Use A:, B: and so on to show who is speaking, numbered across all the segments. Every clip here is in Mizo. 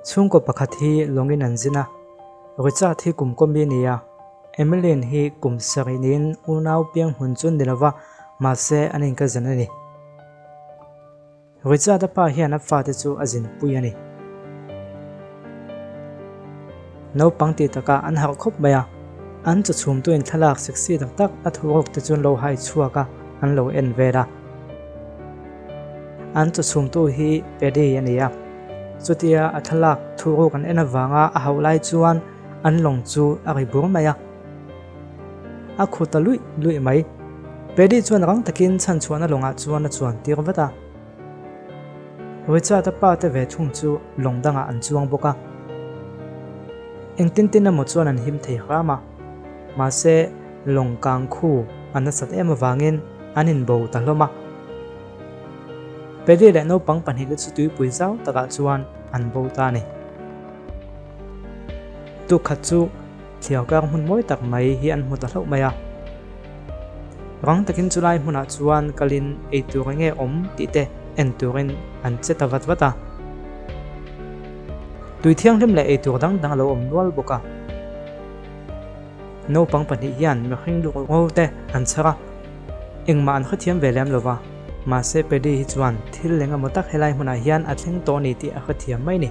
A: Chhungkaw pakhat hi lawngin an zin a, Richard hi kum kawmi a ni a, Emmeline hi kum sarih niin unau piang hmun chu ni lova, mahse an inkazen a ni. Richard-a pa hian a fate chu a zinpui a ni. Naupang tih takah an harh khawp mai a, an chaw chhumtuin thlalak sexy tak tak a thuruak te chu an lo hai chhuak a, an lo en vel a. An chaw chhumtu hi Paddy a ni a, chutia a thlalak thuruak an en avanga a hauh lai chuan an lawng chu a ri bur mai a. A khu ta luih luih mai. Paddy chuan rang takin chhanchhuahna lawngah chuan a chuan tir vat a. Richard-a pa te ve thung chu lawng dangah an chuang bawk a. Engtin tin emaw chuan an him thei hram a. Mahse, lawng kang khu a nasat em avangin an inbo ta hlawm a. Paddy leh naupang pahnihte chu tuipui zau takah chuan an bo ta a ni. Tukkhat chu Thliau kar hmun mawi tak mai hi an hmu ta hlauh mai a. Rang takin chulai hmunah chuan kalin ei tur enge awm tih te en turin an che ta vat vat a. Tui thianghlim leh ei tur dang dang a lo awm nual bawk a. Naupang pahnih hian mihring luk ngo te an chhar a, engmah an hrethiam ve lem lova. Mahse Paddy hi chuan thil engemaw tak helai hmunah hian a thleng tawh a ni tih a hrethiam mai ni.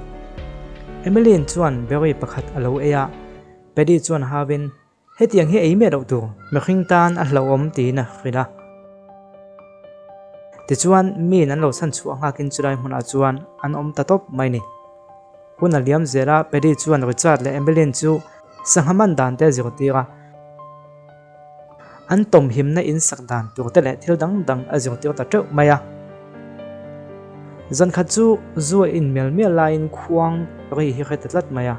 A: Emmeline chuan berry pakhat a lo ei a, Paddy chuan hauin, Hetiang hi ei miah loh tur, mihring tan a hlauhawm tiin a hrilh a. Tichuan, miin an lo chhan chhuah nghakin chulai hmunah chuan an awm ta tawp mai ni. Hun a liam zel a, Paddy chuan Richard leh Emmeline chu sangha man dan te a zirtir a. An tawmhimna in sak dan tur te leh thil dang dang a zirtir ta teuh mai a. Zankhat chu zu a in mial mial laiin khuang ri hi hre ta tlat mai a.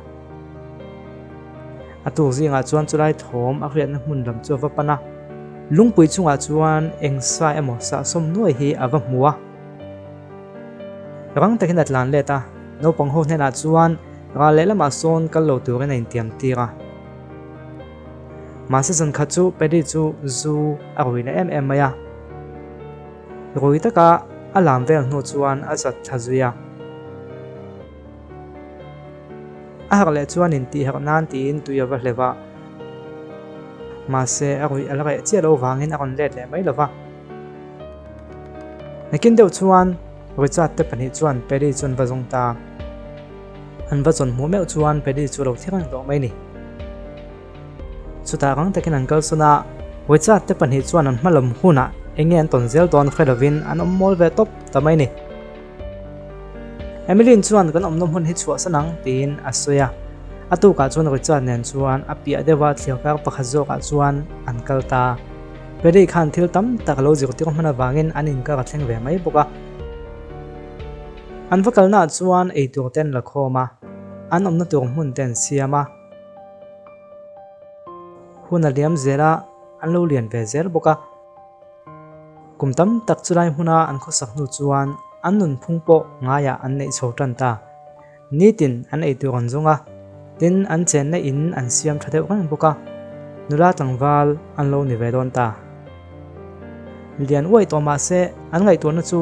A: A tur zingah chuan chulai thawm a riatna hmun lam chu a va pan a. Lungpui chungah chuan eng sa emaw sahsawm nuai hi a va hmu a. Rang takin a tlan let a, naupang ho hnenah chuan ral lehlamah sawn kal lo turin a intiam tir a. Mahse zan khat chu Paddy chu zu a rui leh em em mai a. Rui taka a lam vel hnu chuan a zat thla zui a. A harh leh chuan intihharh nan tiin tui a va hleuh a. Mahse a ruih a la reh chiah lo vangin a rawn let leh mai lo va. Nakin deuh chuan Richard te pahnih chuan Paddy chu an va zawng ta. An va chawn hmuh meuh chuan Paddy chu a lo thi reng tawh mai ni. Chutah rang takin an kalsawn a, Richard te pahnih chuan an hmalam hunah eng nge an tawn zel dawn hre lovin an awm mawl ve tawp ta mai ni. Emmeline chuan kan awmna hmun hi chhuahsan ang tiin a sawi a, a tukah chuan Richard nen chuan a piah deuha thliarkar pakhat zawkah chuan an kal ta. Paddy khan thil tam tak a lo zirtir hman avangin an inkar a thleng ve mai bawk a. An va kalnaah chuan eitur te an la khawm a, an awmna tur hmun te an siam a. Hun a liam zel a, an lo lian ve zel bawk a. Kum tam tak chulai hmuna an khawsak hnu chuan an nunphung pawh ngaiah an neih chho tan ta. Nitin an eitur an zawng a, tin an chenna in an siam tha deuh reng bawk a, nula tlangval an lo ni ve dawn ta. Lian uaih tawh mah se an ngaihtuahna chu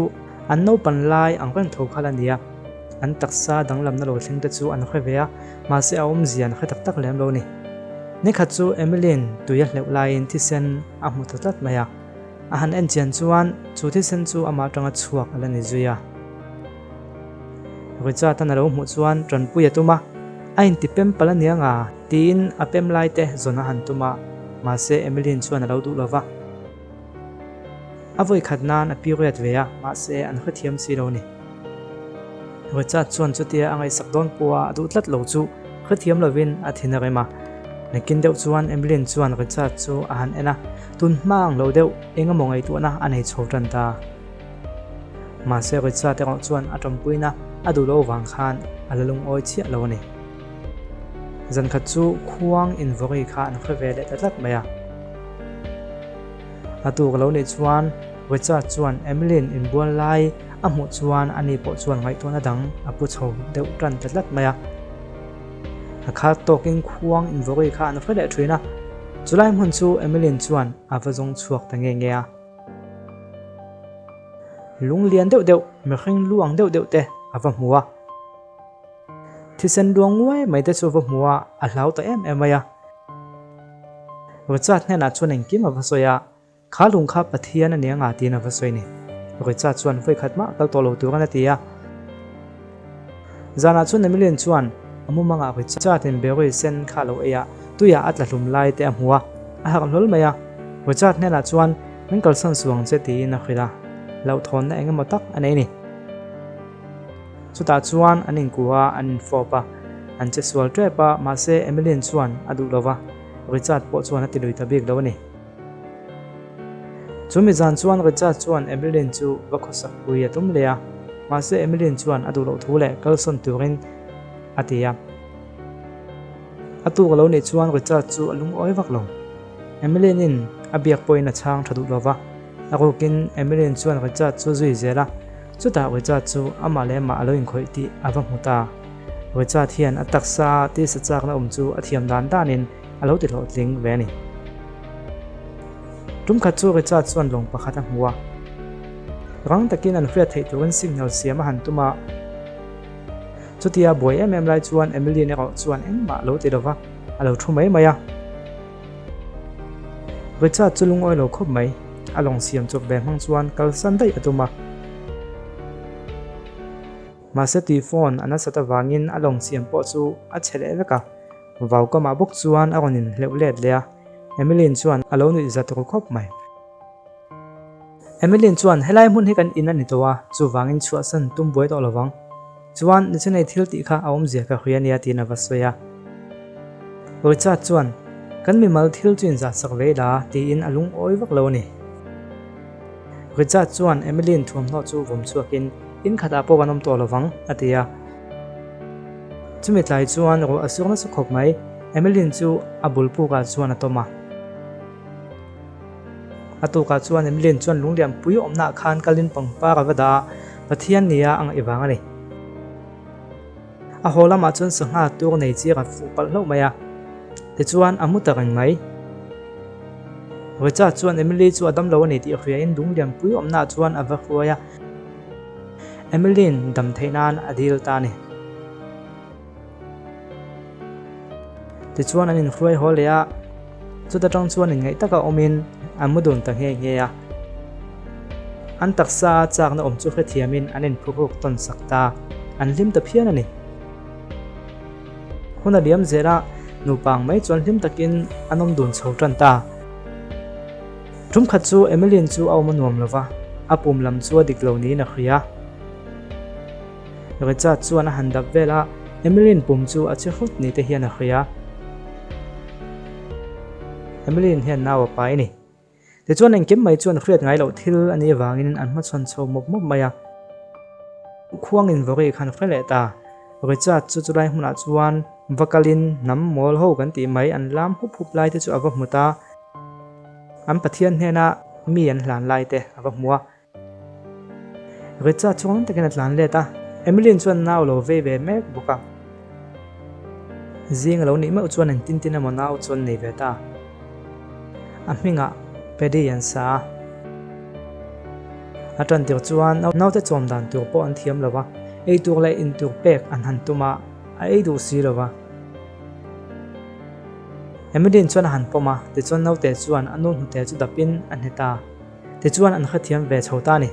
A: an naupan lai ang reng tho kha la ni a, an taksa danglamna lo thleng te chu an hre ve a, mahse a awmzia an hre tak tak lem lo ni. Nikhat chu Emily-in tui a hleuh laiin thisen a hmu ta tlat mai a, a han en chian chuan chu thisen chu amah atanga chhuak a la ni zui a. Richard-a'n a lo hmuh chuan tanpui a tum a, a inti pem palh a nia nga tiin a pem lai te zawn a han tum a, mahse Emily-in chuan a lo duh lo va. A vawi khat nan a period ve a, mahse an hrethiam si lo ni. Richard chuan chutia a ngaihsak dawn pawha a duh tlat lo chu hrethiam lovin a thin a rem a. Nakin deuh chuan Emlyn chuan Richard chu a han en a, tun hma ang lo deuh eng emaw ngaihtuahna a nei chho tan ta. Mahse Richard erawh chuan a tawmpuina a duh loh vang khan a la lungawi chiah lo a ni. Zankhat chu khuang invawri kha an hre ve leh ta tlat mai a. A tuk lo nih chuan Richard chuan Emlyn inbual lai a hmuh chuan ani pawh chuan ngaihtuahna dang a pu chho deuh tan ta tlat mai a. A khat tawkin khuang invawri kha an hre leh thin a, chulai hmun chu Emlyn chuan a va zawng chhuak ta nge nge a. Lung lian deuh deuh, mihring lu ang deuh deuh te a va hmu a. Thisen luang nguai mai te chu a va hmu a, a hlau ta em em mai a. Richard hnenah chuan engkim a va sawi a, Kha lung kha Pathian a ni anga tiin a va sawi ni. Richard chuan vawikhat mah kal tawh lo tur a ti a. Zanah chuan Emilian chuan a mumangah Richard in berry sen kha a lo ei a, tuiah a tla hlum lai te a hmu a, a harh hlawl mai a. Richard hnenah chuan min kalsan suh ang che tiin a hrilh a, hlauhthawnna eng emaw tak a nei ni. Chutah chuan an inkuh a, an infawp a, an che sual tep a, mahse Emilian chuan a duh lo va, Richard pawh chuan a ti lui ta bik lo a ni. Chu mi zan chuan Richard chuan Emmeline chu va khawsak pui a tum leh a, mahse Emmeline chuan a duh loh thu leh kalsawn turin a ti a. A tuk a lo nih chuan Richard chu a lungawi vak lo. Emmeline in a biak pawhin a chhang tha duh lo va, a rukin Emmeline chuan Richard chu zui zel a, chutah Richard chu amah leh amah a lo inkhawih tih a va hmu ta. Richard hian a taksa tisa chakna awm chu a thiam dan danin a lo ti hlawhtling ve a ni. Tum khat chu Richard chuan lawng pakhat a hmu a. Rang takin an hriat theih turin signal siam a han tum a. Chutia buai em em lai chuan Emmeline erawh chuan engmah a lo ti lova, a lo thu mai mai a. Richard chu lungawi lo khawp mai, a lawng siam chawp ve hmang chuan kalsan daih a tum a. Mahse tui phone a nasat avangin a lawng siam pawh chu a chhe leh vek a. Vau kamah bawk chuan a rawn inhleuh let leh a, Emmeline chuan a lo nuih zat ru khawp mai. Emmeline chuan, Helai hmun hi kan in a ni tawh a, chuvangin chhuahsan tum buai tawh lovang. Chuan, nichinei thil tih kha a awmzia ka hria nia tiin a va sawi a. Richard chuan, Kan mimal thil chu inzahsak ve ila tiin a lungawi vak lo a ni. Richard chuan Emmeline thuamhnaw chu vawm chhuakin, In khatah pawh kan awm tawh lovang, a ti a. Chumi tlai chuan ruah a sur nasa khawp mai, Emmeline chu a bul pukah chuan a tawm a. A tukah chuan Emmeline chuan lunglian pui awmnaah khan kalin pangpar a va dah a, Pathian nia a ngaih vang a ni. A haw lamah chuan sangha tur nei chiang a fuh palh hlauh mai a, tichuan a mu ta reng mai. Richard chuan Emily chu a dam lo a ni tih hriain lunglian pui awmnaah chuan a va hruai a. Emily-in dam theih nan a dil ta a ni. Tichuan an inhruai haw leh a, chuta tang chuan inngaih taka awmin an mu dun ta nghe nghe a. An taksa a chakna awm chu hrethiamin an inphuruk tawn sak ta, an hlim ta phian a ni. Hun a liam zel a, nupa ang mai chuan hlim takin an awm dun chho tan ta. Tum khat chu Emmeline chu a awm a nuam lo va, a pum lam chu a dik lo niin a hria. Richard chuan a han dap vel a, Emmeline pum chu a che hrut ni te hian a hria. Emmeline hian nau a pai a ni. Tichuan engkim mai chuan hriat ngai loh thil a nih avangin an hmachhawn chho mawp mawp mai a. Khuang invawrih khan hre leh ta. Richard chu chulai hmunah chuan va kalin hnam mawl ho kan tih mai an lam hup hup lai te chu a va hmu ta. An Pathian hnena mi an hlan lai te a va hmu a. Richard chu rang takin a tlan let a, Emmeline chuan nau a lo vei ve mek bawk a. Zing a lo nih meuh chuan engtin tin emaw nau chu an nei ve ta. A hmingah Paddy an sa a. A tan tir chuan naute chawm dan tur pawh an thiam lo va, ei tur leh in tur pek an han tum a, a ei duh si lo va. Emmeline chuan a han pawm a, tichuan naute chuan a nu hnute chu dapin a hne ta. Tichuan an hrethiam ve chho ta a ni.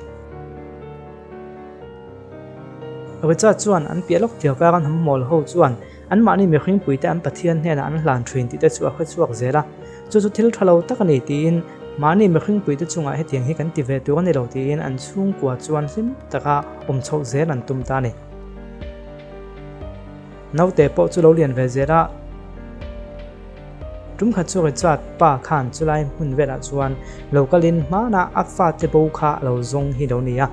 A: Richard chuan an piah lawk tir kar an ham mawl ho chuan anmahni mihringpuite an Pathian hnenah an hlan thin tih te chu a hrechhuak zel a, chu chu thil tha lo tak a ni tiin mahni mihringpuite chungah hetiang hi kan ti ve tur a ni lo tiin an chhungkua chuan hlim taka awm chhoh zel an tum ta a ni. Naute pawh chu lo lian ve zel a. Tum khat chu Richard pa khan chulai hmun velah chuan lo kalin hmanah a fate bo kha a lo zawng hi lo ni a.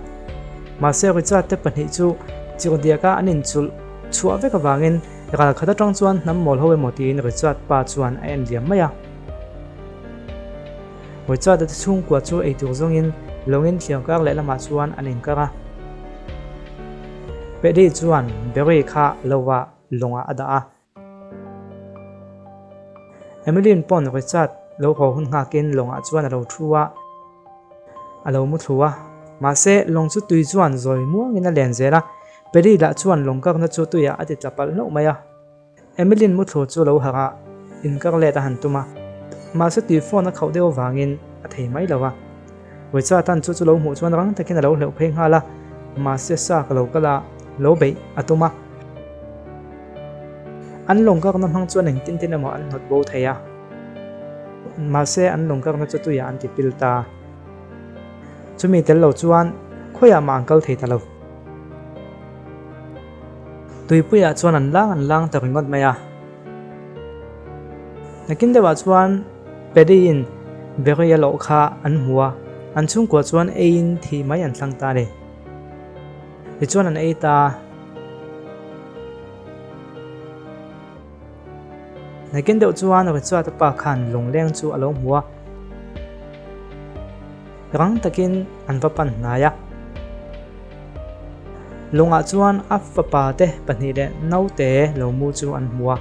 A: Mahse Richard te pahnih chu chirhdiaka an inchulh chhuah vek avangin ral khat atang chuan hnam mawl ho emaw tiin Richard pa chuan a en liam mai a. Richard-a te chhungkua chu eitur zawngin lawngin thliarkar lehlamah chuan an inkar a. Paddy chuan Barry kha lova lawngah a dah a. Emmeline pawn Richard lo haw hun nghakin lawngah chuan a lo thu a, a lo mu thlu a. Mahse, lawng chu tui chuan zawi muangin a len zel a. Peri lah chuan lawng kakna chu tuiah a ti tla palh hlauh mai a. Emilyn muthlu chu lo harh a, inkar let a han tum a. Mahse tui phone a khauh deuh avangin a thei mai lo a. Vawicha tan chu chu lo hmuh chuan rang takin a lo hleuh phei nghal a, mahse sa ka lo kal a, lo beih a tum a. An lawng kakna hmang chuan engtin tin emaw an hnawt bo thei a. Mahse an lawng kakna chu tuiah an ti pil ta. Chumi tel lo chuan khawiah mah an kal thei ta lo. Tuipuiah chuan an lang an lang ta ringawt mai a. Nakin deuhah chuan Paddy-in Berry a loh kha an hmu a, an chhungkua chuan eiin thih mai an thlang ta a ni. Tichuan an ei ta. Nakin deuh chuan Richard-a pa khan lungleng chu a lo hmu a, rang takin an va pan hnai a. Lungah chuan a fapa te pahnih leh naute lo mu chu an hmu a.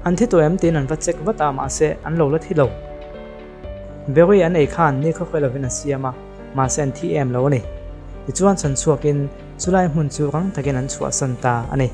A: An thi tawh em tiin an va check vat a, mahse an lo la thi lo. Berry an ei khan ni khawkhawi lovin a siam a, mahse an thi em lo a ni. Tichuan chhan chhuakin chulai hmun chu rang takin an chhuahsan ta a ni.